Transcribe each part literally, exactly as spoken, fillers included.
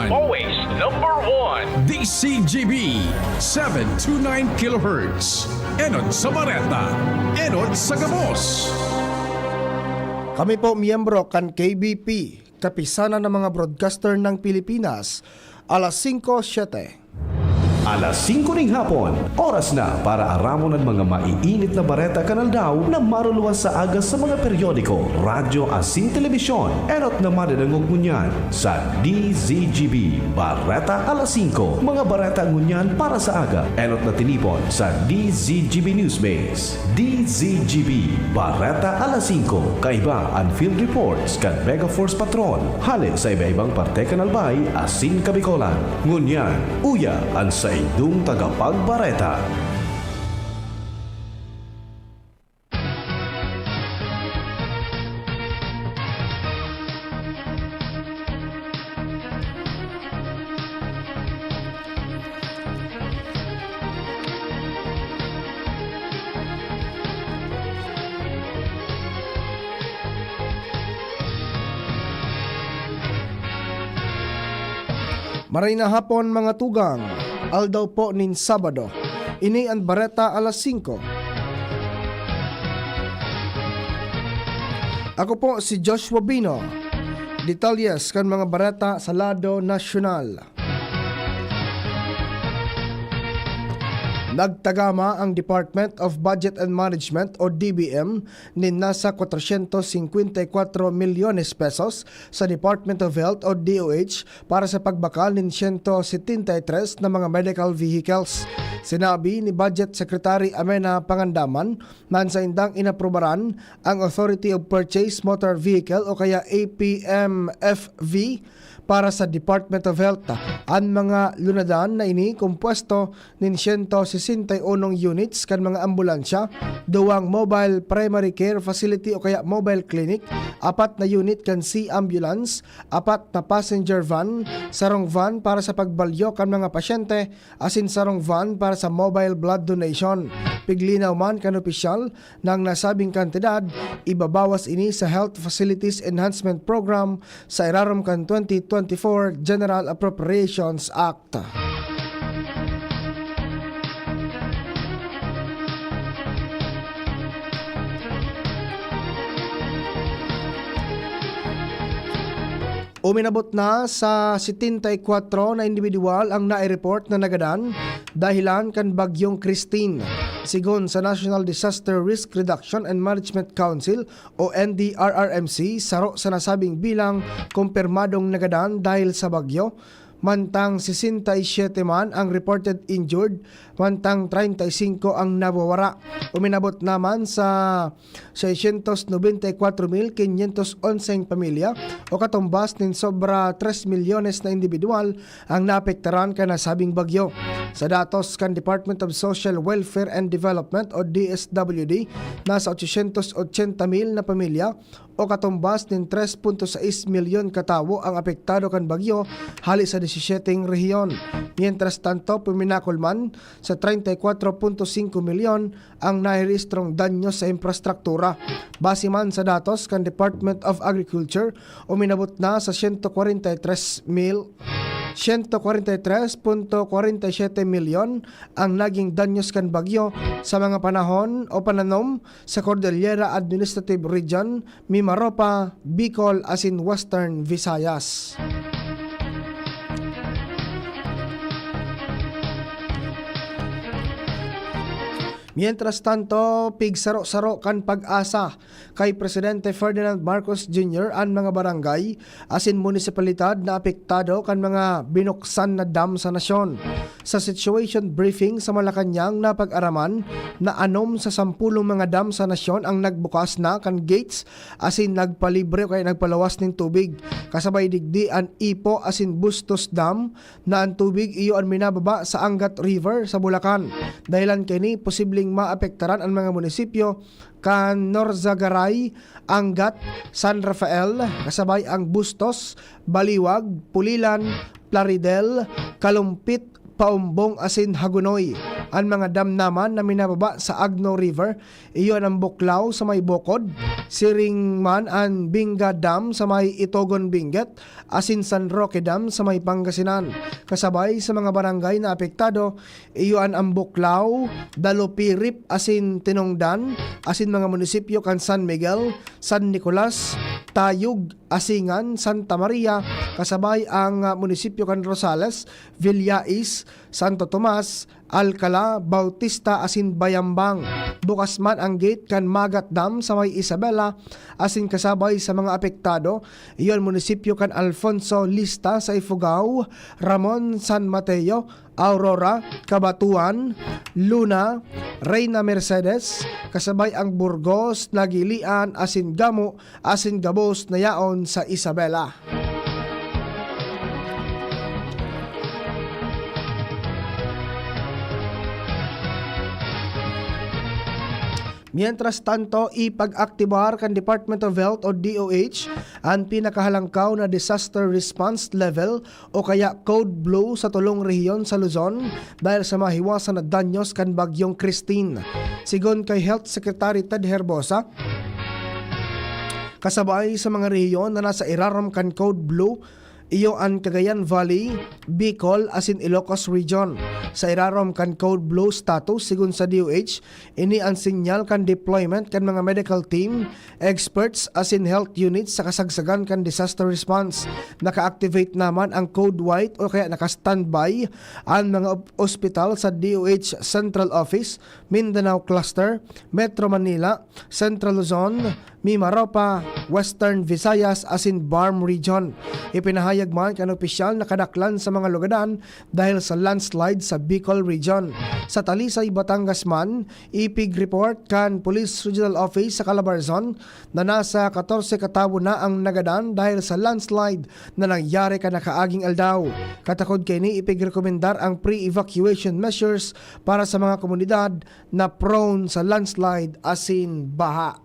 Always number one. D C G B, seven two nine kilohertz. Enot sa Bareta, enot sa gabos. Kami po, miyembro kan K B P, Kapisanan ng mga Broadcaster ng Pilipinas, alas singko siyete. Alas singko ning hapon, oras na para aramon an mga maiinit na bareta kan aldaw na maruluwas sa aga sa mga periodiko, radyo asin telebisyon. Enot na madadangog ngunyan sa D Z G B Bareta alas singko. Mga bareta ngunyan para sa aga, enot na tinipon sa D Z G B Newsbase. D Z G B Bareta alas singko, kaiba an field reports kan Mega Force Patrol, hale sa iba-ibang parte kan Albay asin Kabicolan. Ngunyan, uya an saindong tagapagbareta. Maray na hapon, mga tugang. Aldaw po nin Sabado. Ini an Bareta alas singko. Ako po si Joshua Bino. Detalles kan mga bareta sa lado nasyonal. Nagtagama ang Department of Budget and Management o D B M nin nasa kwatrosyentos singkwenta y kwatro milyones pesos sa Department of Health o D O H para sa pagbakal nin siyento setenta y tres na mga medical vehicles. Sinabi ni Budget Secretary Amena Pangandaman na an saindang inaprubaran ang Authority of Purchase Motor Vehicle o kaya A P M F V para sa Department of Health. An mga lunadan na ini kompuesto nin siyento sesenta y unong units kan mga ambulansya, duwang mobile primary care facility o kaya mobile clinic, apat na unit kan C-ambulance, apat na passenger van, sarong van para sa pagbalyo kan mga pasyente, asin sarong van para sa mobile blood donation. Piglinaw man kan opisyal na an nasabing kantidad, ibabawas ini sa Health Facilities Enhancement Program sa irarom kan twenty twenty-four General Appropriations Act. Uminabot na sa setenta y kwatro na indibidwal ang nai-report na nagadan dahilan kan Bagyong Christine. Sigon sa National Disaster Risk Reduction and Management Council o N D R R M C, saro sa nasabing bilang kumpirmadong nagadan dahil sa bagyo, mantang sesenta y siyete man ang reported injured, mantang treinta y singko ang nawawara. Uminabot naman sa seiscientos noventa y cuatro mil quinientos once pamilya o katumbas nin sobra tres milyones na indibidwal ang naapektaran kan nasabing bagyo. Sa datos kan Department of Social Welfare and Development o D S W D, nasa ochocientos ochenta mil na pamilya o katumbas nin tres punto sais milyon ka tawo ang apektado kan bagyo hali sa disisyeteng rehiyon. Mientras tanto, puminakol man sa treinta y cuatro punto singko milyon ang narehistrong danyo sa infrastruktura. Base man sa datos kan Department of Agriculture, uminabot na sa siyento kwarenta y tres mil, siyento kwarenta y tres punto kwarenta y siyete milyon ang naging danyos kan bagyo sa mga panahon o pananom sa Cordillera Administrative Region, Mimaropa, Bicol asin Western Visayas. Mientras tanto, pigsaro-saro kan PAGASA kay Presidente Ferdinand Marcos Junior an mga barangay asin munisipalidad na apektado kan mga binuksan na dam sa nasyon. Sa situation briefing sa Malacañang, napag-araman na anom sa sampulong mga dam sa nasyon ang nagbukas na kan gates asin nagpalibre o kaya nagpalawas nin tubig. Kasabay digdi an Ipo asin Bustos Dam na an tubig iyo an minababa sa Angat River sa Bulacan. Dahilan kaini, posibleng maapektaran an mga munisipyo kan Norzagaray, Angat, San Rafael, kasabay ang Bustos, Baliwag, Pulilan, Plaridel, Kalumpit, Paumbong asin Hagonoy. An mga dam naman na minababa sa Agno River, iyo an Buklao sa may Bocod, Siring man an Binga Dam sa may Itogon, Benguet, asin San Roque Dam sa may Pangasinan. Kasabay sa mga barangay na apektado, iyo an Ambuklao, Dalupirip asin Tinongdan, asin mga munisipyo kan San Miguel, San Nicolas, Tayug, Asingan, Santa Maria, kasabay ang, ah, munisipyo kan Rosales, Villais, Santo Tomas, Alcala, Bautista asin Bayambang. Bukas man ang gate kan Magat Dam sa may Isabela asin kasabay sa mga apektado, iyo an munisipyo kan Alfonso Lista sa Ifugao, Ramon, San Mateo, Aurora, Cabatuan, Luna, Reina Mercedes, kasabay ang Burgos, Nagilian asin Gamo asin gabos na yaon sa Isabela. Mientras tanto, ipag-aktibar kan Department of Health o D O H an pinakahalangkaw na disaster response level o kaya Code Blue sa tolong rehiyon sa Luzon dahil sa mahiwasan na danyos kan Bagyong Christine. Sigon kay Health Secretary Ted Herbosa, kasabay sa mga rehiyon na nasa irarom kan Code Blue, iyo an Cagayan Valley, Bicol asin Ilocos Region. Sa irarom kan Code Blue status, sigon sa D O H, ini an sinyal kan deployment kan mga medical team, experts asin health units sa kasagsagan kan disaster response. Naka-activate naman ang Code White o kaya naka-standby an mga op-, ospital sa D O H Central Office, Mindanao Cluster, Metro Manila, Central Luzon, Mimaropa, Western Visayas asin BARMM Region. Ipinahayag man kan opisyal na kadaklan sa mga lugadan dahil sa landslide sa Bicol Region. Sa Talisay, Batangas man, ipig-report kan Police Regional Office sa Calabarzon na nasa katorse katawo na ang nagadan dahil sa landslide na nangyari kan nakaaging aldaw. Katakod kaini, ipigrekomendar ang pre-evacuation measures para sa mga komunidad na prone sa landslide asin baha.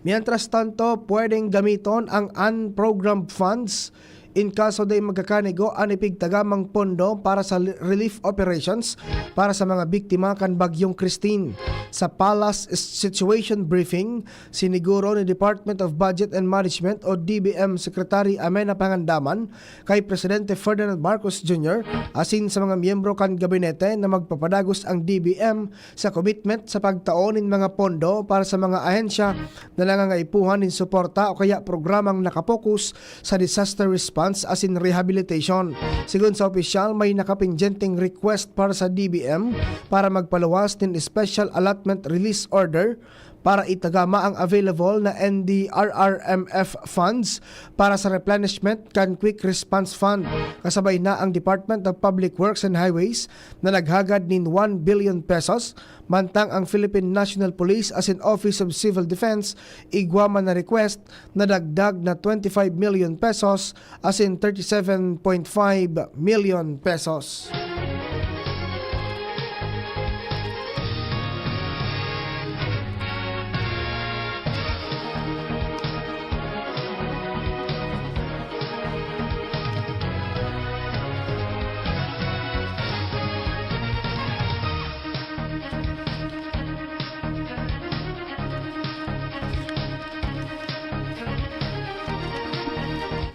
Mientras tanto, pwedeng gamiton ang unprogrammed funds in kaso dai magkakanigo an ipigtagamang pondo para sa li-, relief operations para sa mga biktima kan Bagyong Christine. Sa Palace Situation Briefing, siniguro ni Department of Budget and Management o D B M Secretary Amena Pangandaman kay Presidente Ferdinand Marcos Junior asin sa mga miyembro kan gabinete na magpapadagos ang D B M sa commitment sa pagtao nin mga pondo para sa mga ahensya na nangangaipuhan nin suporta o kaya programang nakapokus sa disaster response asin rehabilitation. Sigon sa opisyal, may nakapindyenteng request para sa D B M para magpaluwas nin special allotment release order para itagama ang available na N D R R M F funds para sa replenishment kan Quick Response Fund. Kasabay na ang Department of Public Works and Highways na naghagad nin one billion pesos, mantang ang Philippine National Police asin Office of Civil Defense igwa man na request na dagdag na twenty-five million pesos asin thirty-seven point five million pesos.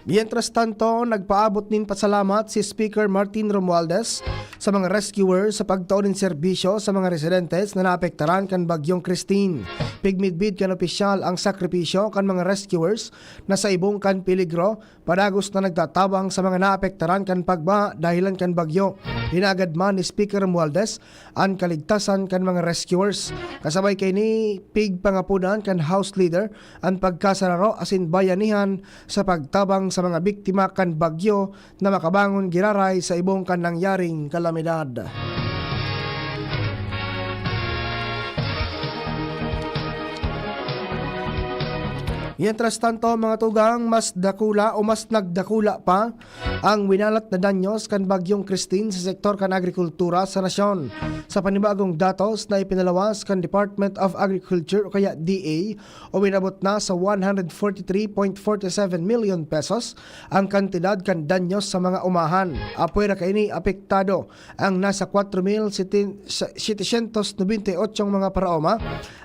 Mientras tanto, nagpaabot nin pasalamat si Speaker Martin Romualdez sa mga rescuers sa pagtao nin serbisyo sa mga residentes na naapektaran kan Bagyong Christine. Pigmidbid kan opisyal ang sakripisyo kan mga rescuers na sa ibong kan peligro, padagos na nagtatabang sa mga naapektaran kan pagbaha dahilan kan bagyo. Hinagad man ni Speaker Romualdez an kaligtasan kan mga rescuers. Kasabay kaini, pigpangapodan kan House Leader an pagkasararo asin bayanihan sa pagtabang sa mga biktima kan bagyo na makabangon giraray sa ibong kan nangyaring kalamidad. Mientras tanto, mga tugang, mas dakula o mas nagdakula pa ang winalat na danyos kan Bagyong Christine sa sektor kan agrikultura sa nasyon. Sa panibagong datos na ipinalawas kan Department of Agriculture o kaya D A, uminabot na sa one hundred forty-three point forty-seven million pesos ang kantidad kan danyos sa mga umahan. Apwera kaini, apektado ang nasa kwatro mil setecientos nobenta y ocho mga paraoma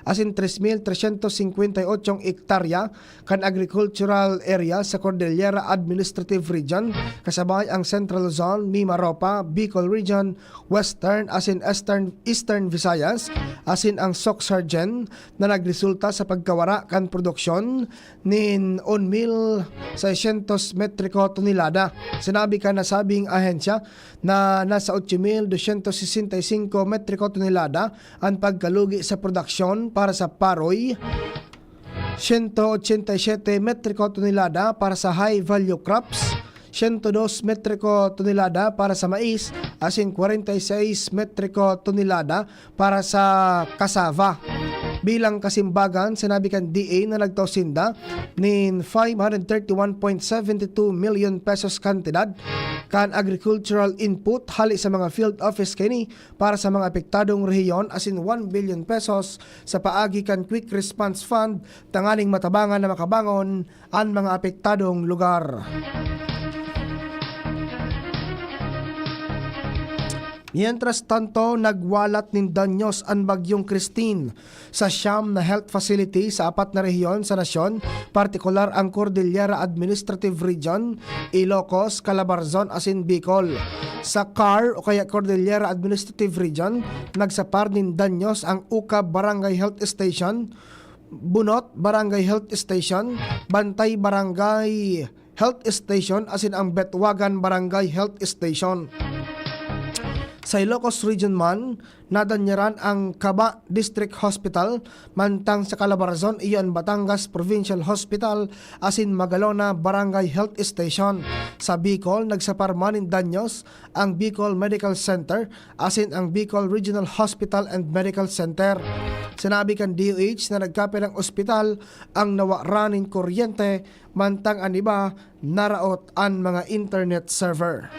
asin tres mil trescientos cincuenta y ocho hektarya kan agricultural area sa Cordillera Administrative Region, kasabay ang Central Luzon, Mimaropa, Bicol Region, Western asin Eastern, Eastern Visayas, asin ang Soc-Sargen, na nagresulta sa pagkawara kan produksyon nin un mil seiscientos metriko tonelada. Sinabi kan nasabing ahensya na nasa ocho mil doscientos sesenta y cinco metriko tonelada an pagkalugi sa produksyon para sa paroy, siyento ochenta y siyete metriko tonelada para sa high value crops, siyento dos metriko tonelada para sa mais, asin kwarenta y seis metriko tonelada para sa cassava. Bilang kasimbagan, sinabi kan D A na nagtao sinda nin five hundred thirty-one point seventy two million pesos kantidad kan agricultural input hali sa mga field office kaini para sa mga apektadong rehiyon asin one billion pesos sa paagi kan Quick Response Fund tanganing matabangan na makabangon an mga apektadong lugar. Mientras tanto, nagwalat nin danyos an Bagyong Christine sa siyam na health facility sa apat na rehiyon sa nasyon, partikular ang Cordillera Administrative Region, Ilocos, Calabarzon asin Bicol. Sa CAR o kaya Cordillera Administrative Region, nagsapar nin danyos ang Ukab Barangay Health Station, Bunot Barangay Health Station, Bantay Barangay Health Station asin ang Betwagan Barangay Health Station. Sa Ilocos Region man, nadanyaran ang Kaba District Hospital, mantang sa Calabarzon iyo an Batangas Provincial Hospital asin Magalona Barangay Health Station. Sa Bicol, nagsapar man nin danyos ang Bicol Medical Center asin ang Bicol Regional Hospital and Medical Center. Sinabi kan D O H na nagkapelang ospital ang nawara nin kuryente, mantang an iba naraot an mga internet server.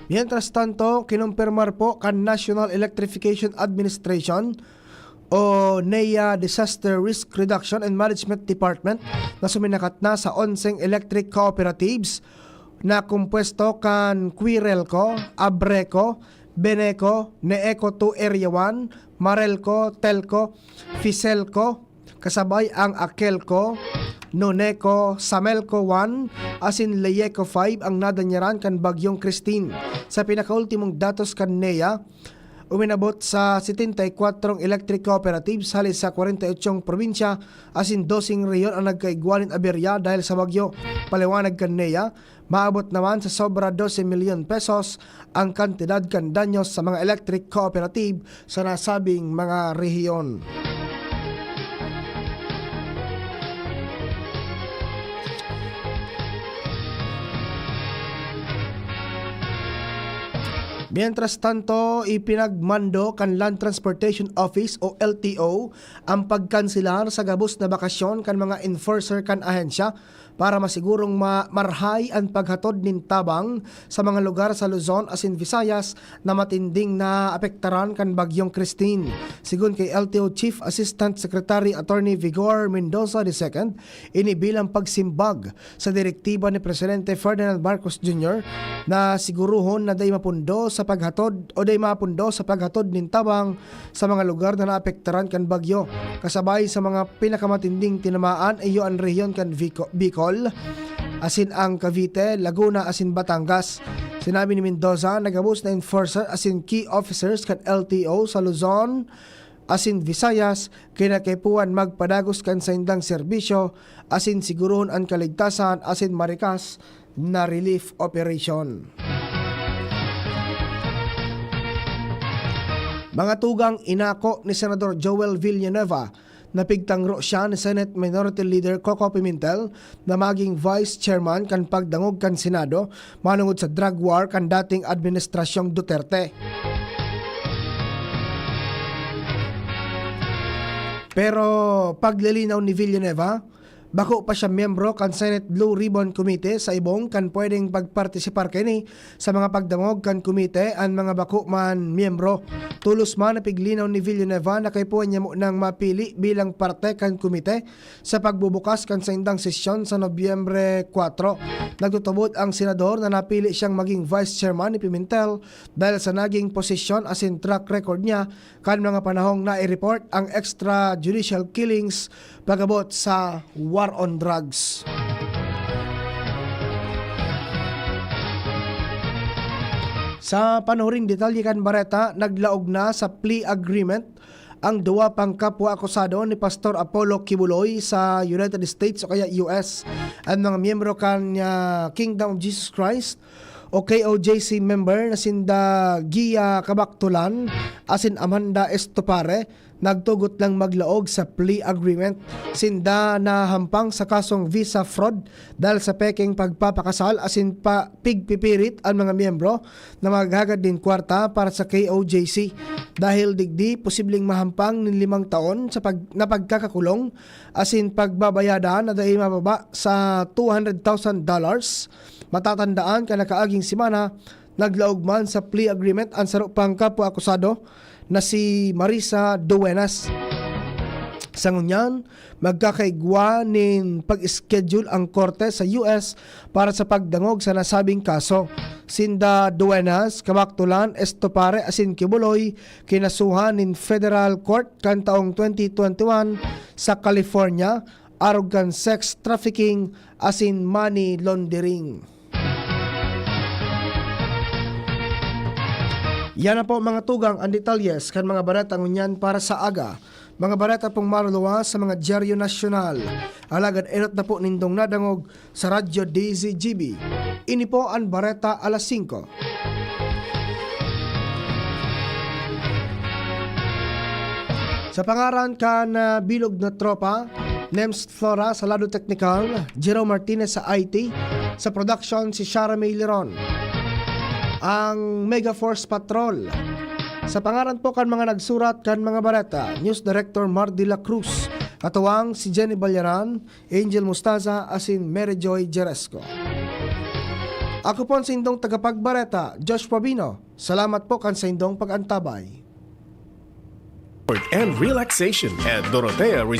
Mientras tanto, kinumpirmar po kan National Electrification Administration o NEA Disaster Risk Reduction and Management Department na suminakat na sa onseng electric cooperatives na kompuesto kan Quirelco, Abreco, Beneco, Neeco two Area one, Marelco, Telco, Fiselco, kasabay ang Akelco, Noneco, Samelco one, asin Leyeco five ang nadanyaran kan Bagyong Christine. Sa pinakaultimong datos kan NEA, uminabot sa setenta y kwatro electric cooperatives hali sa kwarenta y otsong probinsya asin doseng rehiyon ang nagkaigwa nin aberya dahil sa bagyo. Paliwanag kan NEA, maabot naman sa sobra dose milyon pesos ang kantidad kan danyos sa mga electric cooperative sa nasabing mga rehiyon. Mientras tanto, ipinagmando kan Land Transportation Office o L T O ang pagkanselar sa gabos na bakasyon kan mga enforcer kan ahensya para masigurong ma-, marhay an paghatod nin tabang sa mga lugar sa Luzon asin Visayas na matinding naapektaran kan Bagyong Christine. Sigon kay L T O Chief Assistant Secretary Attorney Vigor Mendoza the second, ini bilang pagsimbag sa direktiba ni Presidente Ferdinand Marcos Junior na siguruhon na dai mapundo sa paghatod o dai mapundo sa paghatod nin tabang sa mga lugar na naapektaran kan bagyo. Kasabay sa mga pinakamatinding tinamaan iyo an rehiyon kan Vico-, Bicol, asin ang Cavite, Laguna asin Batangas. Sinabi ni Mendoza na gabos na enforcer asin key officers kan L T O sa Luzon asin Visayas kinakaipuhan magpadagos kan saindang serbisyo asin sigurohon an kaligtasan asin marikas na relief operation. Mga tugang, inako ni Senador Joel Villanueva napigtangro siya ni Senate Minority Leader Coco Pimentel na maging vice chairman kan pagdangog kan Senado manungod sa drug war kan dating administrasyong Duterte. Pero paglilinaw ni Villanueva, bako pa siya miyembro kan Senate Blue Ribbon Committee sa ibong kan pwedeng pagpartisipar kaini sa mga pagdangog kan komite an mga bako man miyembro. Tolos man na piglinaw ni Villanueva na kaipuhan niya munang mapili bilang parte kan komite sa pagbubukas kan saindang sesyon sa Nobyembre kwatro. Nagtutubod ang senador na napili siyang maging vice chairman ni Pimentel dahil sa naging posisyon asin track record niya kan mga panahong nai-report ang extrajudicial killings pag-abot sa war on drugs. Sa panuring detalye kan bareta, naglaog na sa plea agreement ang duwa pang kapwa akusado ni Pastor Apollo Kibuloy sa United States o kaya U S. Ang mga miyembro kan, ah, Kingdom of Jesus Christ o K O J C member na sinda Gia Kabaktulan asin Amanda Estopare nagtugot lang maglaog sa plea agreement. Sinda nahampang sa kasong visa fraud dahil sa pekeng pagpapakasal asin pa pigpipirit ang mga miyembro na maghagad nin kwarta para sa K O J C. Dahil digdi, posibleng mahampang nin limang taon sa pag-, na pagkakakulong asin pagbabayadan na dai mababa sa two hundred thousand dollars. Matatandaan kan nakaaging semana, naglaog man sa plea agreement ang saro pang kapwa akusado na si Marisa Duenas. Sa ngunyan, magkakaigwa nin pag-schedule ang korte sa U S para sa pagdangog sa nasabing kaso. Sinda Duenas, Kabaktulan, Estopare asin Kibuloy kinasuhan nin Federal Court kan taong twenty twenty-one sa California, arog kan sex trafficking asin money laundering. Yan na po, mga tugang, ang detalyes kan mga bareta ngunyan para sa aga. Mga bareta pong maruluwas sa mga dyaryo nasyonal. Alagad enot na po nindong nadangog sa Radyo D Z G B. Ini po an Bareta Alas Singko. Sa pangaran kan, ah, bilog na tropa, Nems Flora sa lado teknikal, Jerome Martinez sa I T, sa production si Shara May Liron. Ang Mega Force Patrol. Sa pangaran po kan mga nagsurat kan mga bareta, News Director Mar de la Cruz, katuwang si Jenny Ballaran, Angel Mostaza asin Mary Joy Jeresco. Ako po an saindong tagapagbareta, Josh Pabino. Salamat po kan saindong pag-antabay. Comfort and relaxation at Dorotea Resort.